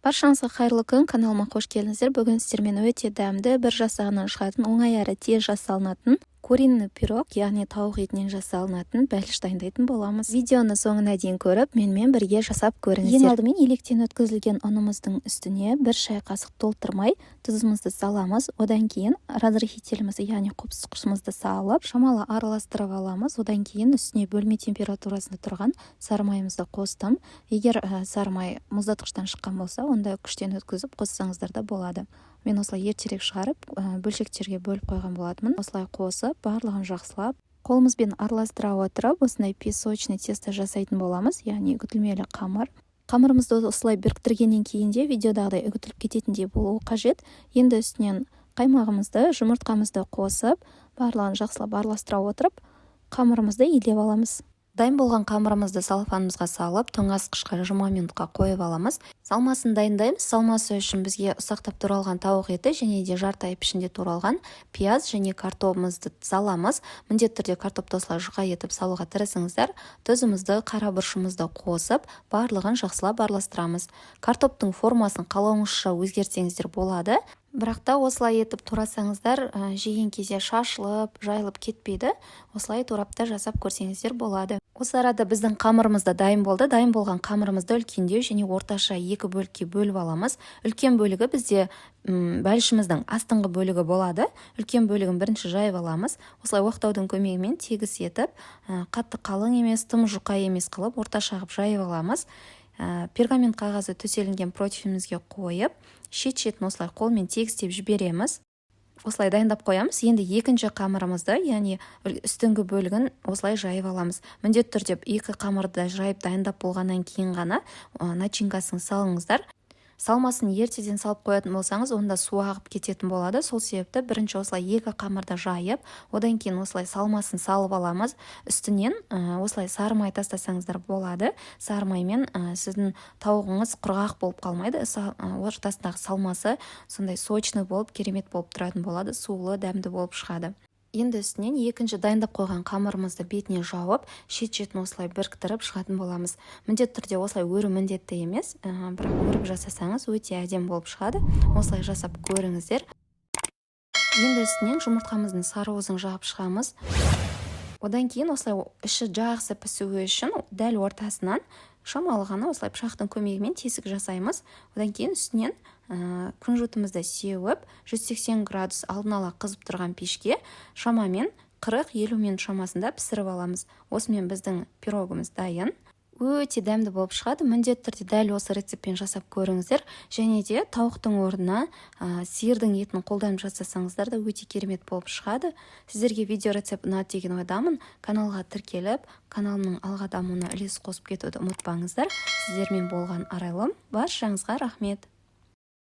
Баршаңызға қайырлы күн! Каналыма қош келдіңіздер! Бүгін сіздермен өте дәмді, бір жасағаннан шығатын, оңай әрі тез жасалынатын куриный пирог, яғни тауық етінен жасалынатын бәліш дайындайтын боламыз. Видеоны соңына дейін көріп, менімен бірге жасап көріңіздер. Ең алдымен електен өткізілген ұнымыздың үстіне 1 шай қасық толтырмай тұзымызды саламыз. Одан кейін разрыхителімізді, яғни қопсытқышымызды салып, шамалы араластырып аламыз. Одан кейін үстіне бөлме температурасында тұрған сары майымызды қостым. Егер сары май мұздатқыштан шыққан болса, онда күштен өткізіп қоссаңыздар да болады. Мен осылай ертерек шығарып, бөлшектерге бөліп қойған болатынмын. Осылай қосып, барлығын жақсылап қолымызбен араластыра отырып, осындай песочный тесто жасайтын боламыз, яғни үгітілмелі қамыр. Қамырымызды осылай біріктіргеннен кейін де видеодағыдай үгітіліп кететіндей болуы қажет. Енді үстінен қаймағымызды, жұмыртқамызды қосып, барлығын жақсылап араластыра отырып, қамырымызды илеп аламыз. Дайын болған қамырымызды целлофанымызға салып, тоңазытқышқа 20 минутқа қойып аламыз. Салмасын дайындаймыз. Салмасы үшін бізге ұсақтап туралған тауық еті және де жарты ай пішінде туралған пияз және картобымызды саламыз. Міндетті түрде картопты осылай жұқа етіп салуға тырысыңыздар. Тұзымызды, қара бұрышымызды қосып, барлығын жақсылап араластырамыз. Картоптың формасын қалауыңызша өзгертсеңіздер болады, бірақ та осылай етіп турасаңыздар, жеген кезде шашылып, жайылып кетпейді. Осылай турап та жасап көрсеңіздер болады. Осы арада біздің қамырымыз да дайын болды. Дайын болған қамырымызды үлкендеу және орташа екі бөлікке бөліп аламыз. Үлкен бөлігі бізде бәлішіміздің астыңғы бөлігі болады. Үлкен бөлігін бірінші жайып аламыз. Осылай оқтаудың көмегімен тегіс етіп, қатты қалың емес, тым жұқа емес қылып, орташа қылып жайып аламыз. Пергамент қағазы төселінген противенімізге қойып, шет шетін осылай қолмен тегістеп жібереміз. Осылай дайындап қоямыз. Енді екінші қамырымызды, яғни үстіңгі бөлігін осылай жайып аламыз. Міндетті түрде екі қамырды жайып дайындап болғаннан кейін ғана начинкасын салыңыздар. Салмасын ертеден салып қоятын болсаңыз, онда су ағып кететін болады. Сол себепті бірінші осылай екі қамырды жайып, одан кейін осылай салмасын салып аламыз. Үстінен осылай сары май тастасаңыздар болады. Сары маймен сіздің тауығыңыз құрғақ болып қалмайды, ортасындағы салмасы сондай сочный болып, керемет болып тұратын болады, сулы, дәмді болып шығады. Енді үстінен екінші дайындап қойған қамырымызды бетіне жауып, шет шетін осылай біріктіріп шығатын боламыз. Міндетті түрде осылай өру міндетті емес, бірақ өріп жасасаңыз, өте әдемі болып шығады. Осылай жасап көріңіздер. Енді үстінен жұмыртқамыздың сары уызын жағып шығамыз. Одан кейін осылай іші жақсы пісуі үшін дәл ортасынан шамалы ғана осылай пышақтың көмегімен тесік жасаймыз. Одан кейін үстінен күнжітімізді сеуіп, 180 градус алдын ала қызып тұрған пешке шамамен 40-50 минут шамасында пісіріп аламыз. Осымен біздің пирогымыз дайын. Өте дәмді болып шығады. Міндетті түрде дәл осы рецептпен жасап көріңіздер. Және де тауықтың орнына сиырдың етін қолданып жасасаңыздар да, өте керемет болып шығады. Сіздерге видео рецепт ұнады деген ойдамын. Каналға тіркеліп, каналымның алға дамуына үлес қосып кетуді ұмытпаңыздар. Сіздермен болған Арайлым. Баршаңызға рахмет!